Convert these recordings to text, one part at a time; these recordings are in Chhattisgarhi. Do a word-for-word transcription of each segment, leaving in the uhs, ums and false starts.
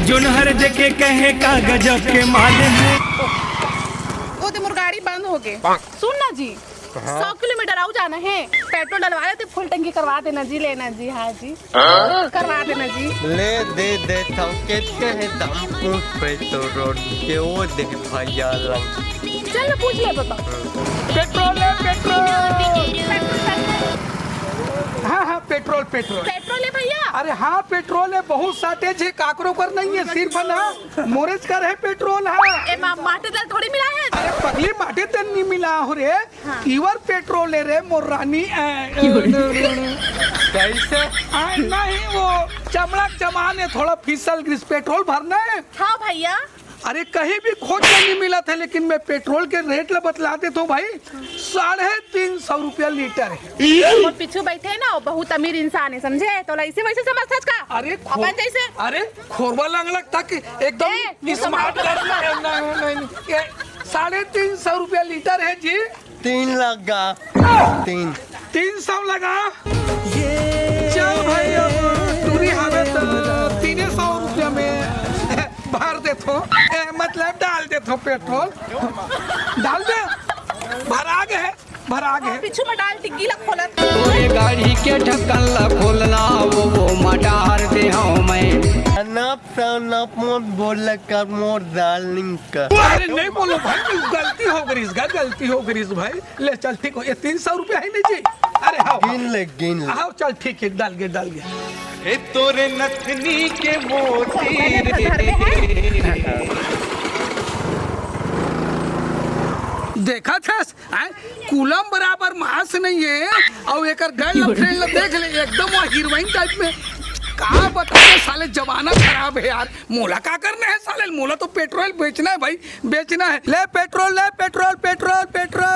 जोन हर जगह कहे का गजब के माल हे। ओ दे, मोर गाड़ी बंद हो गे। सुन ना जी, हाँ। सौ किलोमीटर आऊ जाना हे, पेट्रोल डलवा लेते, फुल टंकी करवा देना जी, लेना जी, हाँ जी, हाँ? करवा देना जी। ले दे देथव, के कहे दाम पूछ पेट्रोल के, ओ दे भैया लंग। चल ना पूछ ले बता। पेट्रोल हे, पेट्रोल। हाँ, हाँ, पेट्रोल, पेट्रोल। पेट्रोल हे भैया? अरे हाँ, पेट्रोल हे, बहुत shortage हे, काकरो कर नहीं हे, सिर्फ ना मोरेच कर हे पेट्रोल, हाँ। ए, मा-, माटी तेल थोड़ी मिला हे। अरे पगली, माटी तेल नहीं मिला हो रे। हाँ। Pure पेट्रोल हे रे, मोर रानी, ए, कैसे? आ, नहीं, वो चमड़ा के जमान हे, थोड़ा फिसल गिस, पेट्रोल भरना हे। हाँ भैया। अरे कहीं भी खोज के नहीं मिलत हे, लेकिन मैं पेट्रोल के रेट ला बतला देत हूँ भाई, साढ़े तीन सौ रुपया लीटर हे। मोर पीछू बैठे हे ना, वो बहुत अमीर इंसान हे, समझे? तो ला इसे वैसे समझथस का? अरे खो-, अपन जैसे? अरे खोरवा लंग लगता कि एकदम ए, smart लड़का हे। नहीं, नहीं, नहीं। ये साढ़े तीन सौ रुपया लीटर हे जी। तीन लगा। तीन। तीन सौ लगा। चल भाई, अब टूरी हवे त तीने सौ रुपया में भर देथो, ए, मतलब डाल देथो पेट्रोल। डाल दे, भरा गे हे, भरा गे हे। पीछू में डाल, डिग्गी ला खोलत। तोरे गाड़ी के ढक्कन ला खोलना, वो, वो मटार दे हूँ मैं। नप सा नप मत बोल कर मोर डार्लिंग का। अरे नहीं बोलो भाई, गलती हो गई इसका, गलती हो गई भाई। ले चल, ठीक हो, ये तीन सौ रुपया हे नहीं जी। अरे हाँ, गिन ले, गिन ले। हाँ, चल, ठीक हे, डाल गे, डाल गे। ए तोरे नथनी के मोती रे। देखा थस, आय, कुलम बराबर मांस नहीं हे, अउ एकर गर्लफ्रेंड ला देख ले, एकदम वो हीरोइन टाइप में। का बताओ साले, जमाना खराब हे यार। मोला का करना हे साले, मोला तो पेट्रोल बेचना हे भाई, बेचना हे। ले पेट्रोल, ले पेट्रोल, पेट्रोल, पेट्रोल,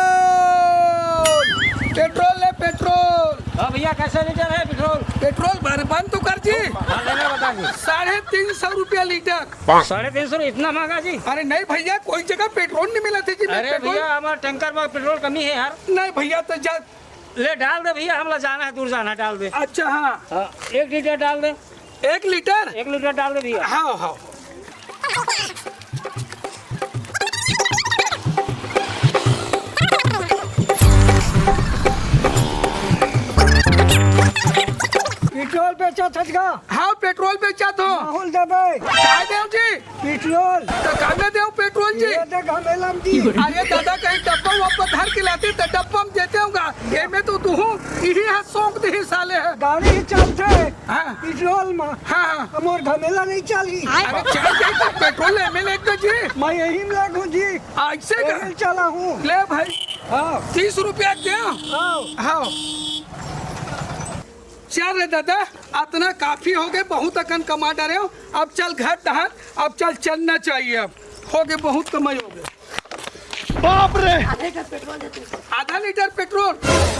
पेट्रोल ले पेट्रोल। हाँ भैया, कैसे लीटर हे पेट्रोल? पेट्रोल भर बंद तो कर जी। हाँ, लेना बता जी। साढ़े तीन सौ रुपया लीटर। साढ़े तीन सौ, इतना महंगा जी? अरे नहीं भैया, कोई जगह पेट्रोल नहीं मिला थे जी। अरे पेट्रोल भैया, हमारा टैंकर में पेट्रोल कमी हे यार। नहीं भैया, तो जा। ले डाल दे भैया, हमला जाना हे, दूर जाना हे, डाल दे। अच्छा, हाँ। हाँ, एक लीटर डाल दे। एक लीटर? एक लीटर डाल दे भैया। हाँ, हाँ। पेट्रोल बेचत हस का? हाँ, पेट्रोल बेचत हूँ। माहौल देबे। काय देव जी? पेट्रोल। तो कामे देव पेट्रोल जी? ये दे घमेलम जी। अरे दादा, कहीं डब्बा वब्बा धर के लाते तो डब्बा में देते होगा। ये में तो तू हूँ, यही है शौक दे साले है। गाड़ी ही चलते। हाँ। पेट्रोल में। हाँ, हाँ। मोर घमेला नहीं चली। अरे चल जाए तो पेट्रोल एमे लेके जी। मैं यही में लगूं जी। ऐसे का? यही चला हूँ। ले भाई। हाँ। तीस रुपया दे। हाँ। हाँ। चल रे दादा, अतना काफी हो गे, बहुत अकन कमा डरे हो। अब चल घर डहर, अब चल चलना चाहिए। अब हो गे, बहुत कमाई हो गे। बाप रे! आधा लीटर पेट्रोल देते हैं। आधा लीटर पेट्रोल,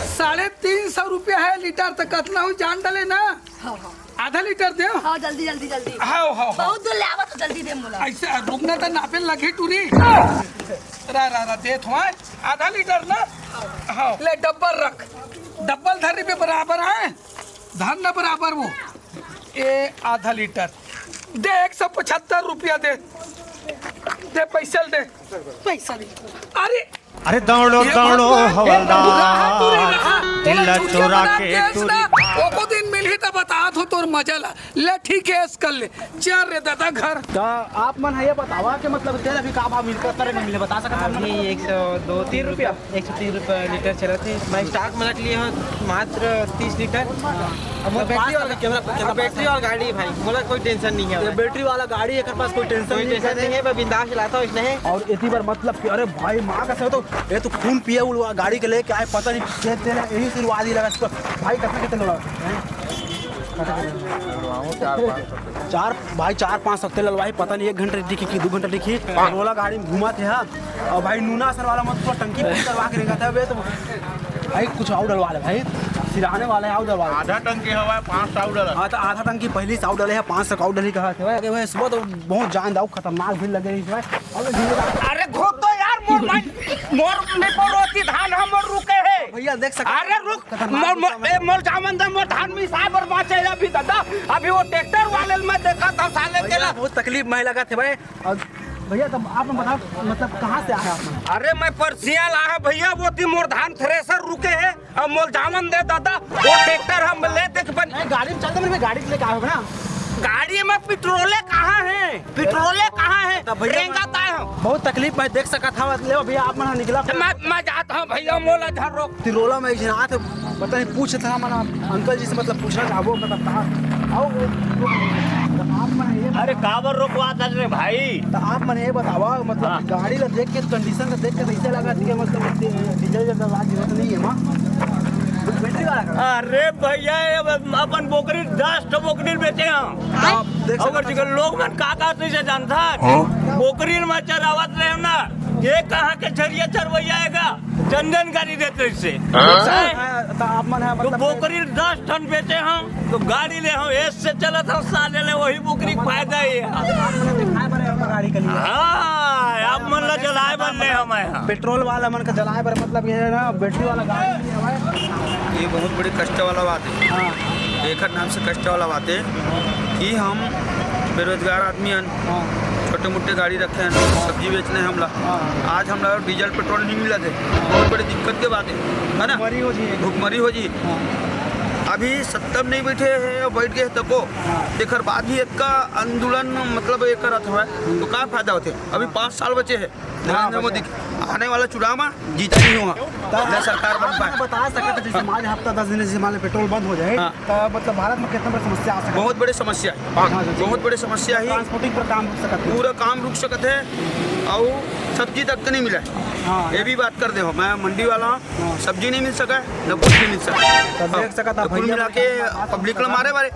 साढ़े तीन सौ रुपया है लीटर, तो कतना हो जान डाले ना। हाँ, हाँ। आधा लीटर दे। हाँ, जल्दी, जल्दी, जल्दी। हाँ, हाँ, हाँ। बहुत दूर ले आवा तो जल्दी दे मोला। ऐसे रुकना तो नापे लगे टूरी। रा, रा, रा, दे थो, आधा लीटर ना। हाँ, ले डब्बल रख, डब्बल धरी पे बराबर है। धन न बराबर वो। ए आधा लीटर दे, एक सौ पचहत्तर रुपया दे, दे पैसा दे। पैसा दे। अरे अरे दौड़ो, ये दौड़ो, भगवान, ये हवलदार, रहा तू रे, रहा। दिल तोला चोरा चूतिया के बना टूरी। ओको दिन मिलही त बता दो तोर मजा ला। ले ठीक है, कर ले। चल रे दादा घर। तो आप मन ह ये बतावा कि मतलब तेल अभी का भाव मिलता, करे में मिले, बता सकत हन? अभी एक सौ दो तीन रुपया। एक सौ तीन रुपया लीटर चलत हे। मैं स्टॉक में रख लिए हो मात्र तीस लीटर। अब मोर बैटरी वाला कैमरा, कैमरा बैटरी वाला गाड़ी है भाई, मोला कोई टेंशन नहीं है ये भाई। बैटरी वाला गाड़ी, एक पास कोई टेंशन कोई नहीं टेंशन है। नहीं है, मैं बिंदास चलाता हूँ, इसने है। और इतनी बार मतलब कि अरे भाई, माँ का सर तो ये तो खून पिए हुआ गाड़ी के लेके आए, पता नहीं कितने तेल है, यही शुरुआत ही लगा इसको। भाई कितना कितने लगा? चार पाँच सौ। चार भाई, चार पाँच सौ तेल डलवाही, पता नहीं एक घंटा टिकी कि दो घंटा टिकी। रोला गाड़ी में घुमा थे, हाँ। और भाई नूना सर वाला मत तो टंकी फुल करवा के रेंगा था बे, तो भाई कुछ और डलवा ले भाई, सिराने वाला है, और डलवा ले। आधा टंकी हवा है, पाँच सौ और डला। हाँ, तो आधा टंकी पहले से और डले है, पाँच सौ का और डली कहा थे भाई। अरे भाई, सुबह तो बहुत जान दाऊ खतरनाक भीड़ लगे रही है भाई। अरे धो तो यार, मोर मन, मोर में पड़ोसी धान हमर रुके है। भैया देख सकत, अरे रुक, खतरनाक मोर, मोर, गुस्सा में। ए, मोर जामन दे, मोर धान मिसाए बर बांचे हे अभी दादा। अभी वो ट्रैक्टर वाले ल मैं देखत हंव साले के भैया, ला। बहुत तकलीफ में लगत हे भाई। और भैया, तब आप बताओ, मतलब, कहाँ से आए आप? अरे, मैं परसिया ला हे भैया, वो ती मोर धान थ्रेसर रुके हे, अब मोर जामन दे दादा, वो ट्रैक्टर हम ले देख बन। नहीं, गाड़ी में चल दे, मैं गाड़ी लेके आए हो ना। गाड़ी में पेट्रोले कहाँ है? पेट्रोले कहाँ है? तब भैया, रेंगत आए हो। बहुत तकलीफ में देख सकत हव, ले भैया, आप मन निकला। मैं, मैं जात हंव भैया, मोला झन रोक। तिरोला में एक झन आत हे, पता नहीं, पूछत हंव मैं अंकल जी से, मतलब, पूछना चाहबो, मतलब, कहाँ? आओ, तो आप मन ये अरे, काबर रोकवात हस रे भाई? तो आप मन ये बतावा, मतलब, हाँ। गाड़ी ला देख के, कंडीशन ला देख के तो ऐसे लगा कि, मतलब, डीजल जैसा लाग जरूरत नहीं है वहाँ। बैटरी वाला का। अरे भैया, ये अब अपन बोकरी, दस ठो बोकरी बेचे हंव। आप देख अगर सकते हो। लोग मन का का से जानता है? हाँ। बोकरी में चरावत रहे ना, ये कहाँ के झरिया चरवैया आएगा? चंदन गाड़ी देते इससे। हाँ। हैं? हाँ, तो आप मन है, तो मतलब, बोकरी दस ठन बेचे हंव, तो गाड़ी ले हंव, एस से चलत हंव, साले ले वही बोकरी के फायदा ही है। आप मन दिखाए बर है गाड़ी के लिए। हाँ, आप मन ला जलाए बर ले हंव मैं। पेट्रोल वाला मन का जलाए बर, मतलब, ये है ना, बैटरी वाला गाड़ी नहीं है भाई। ये बहुत बड़ी कष्ट वाला बात है। हाँ। एकर नाम से कष्ट वाला बात है कि हम बेरोजगार आदमी हन, हाँ। छोटे मोटे गाड़ी रखे हन, हाँ। सब्जी बेचने हमला। हाँ। आज हमला डीजल पेट्रोल नहीं मिलत हे, बहुत बड़ी दिक्कत के बात है, है ना? भुखमरी हो जी। भुखमरी हो जी। हाँ। अभी सत्ता में नहीं बैठे हे और बैठ गए तको, हाँ। एकर बाद भी इतना आंदोलन, मतलब, ये करत हवय, तो का फायदा होथे? अभी पाँच साल बचे हे। नरेंद्र मोदी आने वाला चुनाव में जीता नहीं हुआ। तो ना सरकार बन पाए। बता सकते हैं, जैसे मान लो हफ्ता दस दिन, जैसे मान लो पेट्रोल बंद हो जाए, हाँ। तो मतलब भारत में कितना बड़ी समस्या आ सकती है? बहुत बड़ी समस्या है। हाँ, जी। बहुत बड़ी समस्या है। ट्रांसपोर्टिंग पर काम रुक सकता है। पूरा काम रुक सकता है और सब्जी तक के नहीं मिला है। हाँ। ये भी बात कर दे हो, मैं मंडी वाला हूँ, हाँ। सब्जी नहीं मिल सका है, न कुछ नहीं मिल सका है। तो देख सकता था तो कुल भैया, मिला के बात पब्लिक ला मारे बारे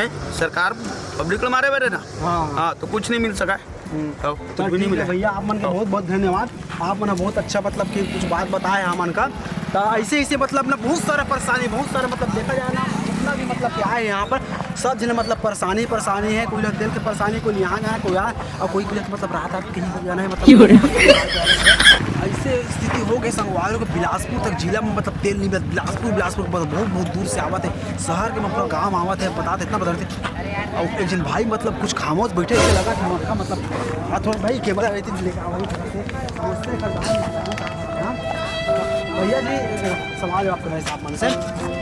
हैं, सरकार पब्लिक ला मारे बारे ना। हाँ। हाँ, तो कुछ नहीं मिल सका है। हम्म। तो तो कुछ भी नहीं ठीक है मिला। भैया, आप मन के हाँ। बहुत बहुत धन्यवाद। आप मन बहुत अच्छा, मतलब कि कुछ बात बताए हमन का। तो ऐसे ऐसे, मतलब ना, बहुत सारा परेशानी, बहुत सारा, मतलब, देखा जाए ना, जितना भी, मतलब, क्या है यहाँ पर, सब जने, मतलब, परेशानी परेशानी है। कोई लोग तेल के परेशानी, कोई यहाँ जाना है, कोई यहाँ, और कोई कोई, मतलब, रात रात कहीं जाना है, मतलब। ऐसे स्थिति हो गई संगवारी हो, बिलासपुर तक जिला में, मतलब, तेल नहीं मिलत। बिलासपुर, बिलासपुर, मतलब, बहुत बहुत दूर से आवत है, शहर के, मतलब, गाँव आवत है, बतात इतना बदलते। और एक जन भाई, मतलब, कुछ खामोश बैठे ऐसे लगा कि उनका, मतलब, हाँ, थोड़ा भाई कैमरा रहती लेके आओ, हाँ? भैया जी, एक सवाल है आपके भाई साहब मन से।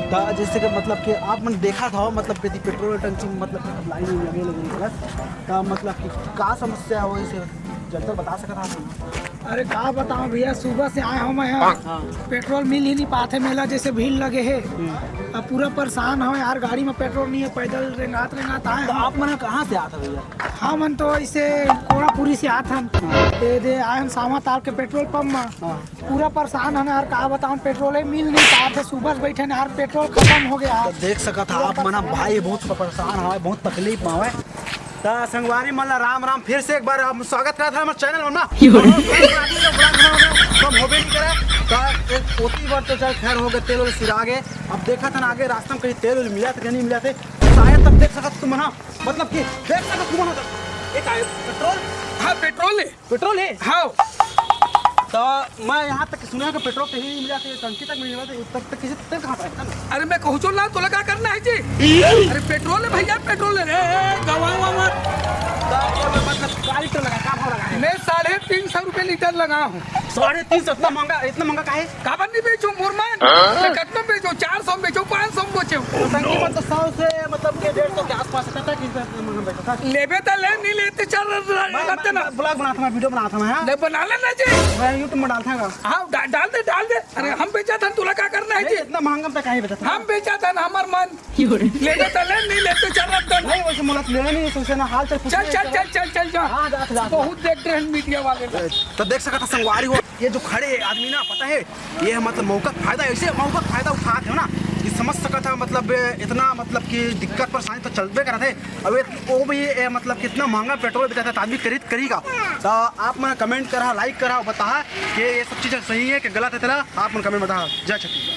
तो जैसे कि, मतलब, कि आप मन देखा था, मतलब, कि पेट्रोल टंकी में, मतलब, लाइन लगे लगे, तो, मतलब, कि का समस्या हो इसे जनता बता सकता था? अरे का बताओ भैया, सुबह से आए हंव मैं यहाँ। हाँ। पेट्रोल मिल ही नहीं पात हे, मेला जैसे भीड़ लगे हे। हम्म। अब पूरा परेशान हंव यार, गाड़ी में पेट्रोल नहीं है, पैदल रेंगात रेंगात आए तो हंव। आप मन कहाँ से आत हे भैया? हमन तो ऐसे कोरापुरी से आत हन। हाँ। ये दे आए हन सावा ताल के पेट्रोल पंप में। हाँ। पूरा परेशान हन यार, का बताओ, पेट्रोल ही मिल नहीं पात हे। सुबह से बैठे हन यार, पेट्रोल खत्म हो गया। तो देख सकत हा आप मन, भाई बहुत परेशान हवय, बहुत तकलीफ में हवय। त संगवारी मन ला राम राम, फिर से एक बार हम स्वागत करत हन हमर चैनल में ना। यो रे। हम ब्लॉग बनाते हैं, ब्लॉग बनाते हैं, तो हम होबे नहीं करे। त एक ओती बार तो चल खैर हो गए, तेल वेल सिरा गए। अब देखत हन आगे रास्ता में कहीं तेल वेल मिलत हे कि नहीं मिलत हे। शायद तब देख सकत तुम ना, मतलब कि देख सकत तुम ना। एक आए पेट्रोल। हाँ, पेट्रोल है। पेट्रोल है? हाँ। तो मैं यहाँ तक सुना कि पेट्रोल कहीं नहीं मिला, तो टंकी तक नहीं मिला, तो तब तक किसी तेल कहाँ पाए? अरे मैं कहूँ चल ना, तोला का करना है जी? अरे पेट्रोल है भैया, पेट्रोल है रे, गवाऊँ मत। तो मतलब का लीटर लगा, का भाव लगा है? मैं साढ़े तीन सौ रुपये लीटर लगा हूँ। साढ़े तीन सौ, इतना महंगा, इतना महंगा काहे? काबर नहीं बेचूं मोर मन? हाँ? मैं कतना बेचूं? चार सौ में बेचूं, पाँच सौ में बेचूं। तो टंकी पर तो सौ से मतलब के डेढ़ सौ के आसपास है, तब तक इतना महंगा बेचता था। लेबे त ले, नहीं लेते चल, मैं, रखते ना। मैं ब्लॉग बनाता हूँ, वीडियो बनाता हूँ, हाँ? ले बना लेना जी। मैं YouTube में डालता हूँ। हाँ, डा-, डाल दे, डाल दे। अरे हम बेचा था, तुला का करना है नहीं, जी? इतना महंगा में तो काहे बेचता था? हम बेचा था ना, हमार मन। लेबे त ले, नहीं लेते चल, रखते ना। नहीं, वैसे मोला लेना नहीं है, तुमसे ना हाल चाल पूछना चल, है, चल, चल। चल, चल, चल, जा। हाँ, जा, जा। बहुत देखते हैं मीडिया वाले। तो देख सकता संगवारी हो, ये जो खड़े हैं आदमी ना, पता है, ये मतलब मौका का फायदा, ऐसे मौका का फायदा उठात हे ना, कि समझ सकत हा, मतलब, इतना, मतलब, कि दिक्कत परेशानी तो चलबे करत हे। अब ये, वो भी, ये, मतलब, कितना महंगा पेट्रोल बेचत हे, तो आदमी खरीद करेगा। तो आप मन कमेंट करा, लाइक करा, बताहा कि ये सब चीज़ सही है कि गलत है, तेला आप मन कमेंट बताहा। जय छत्तीसगढ़।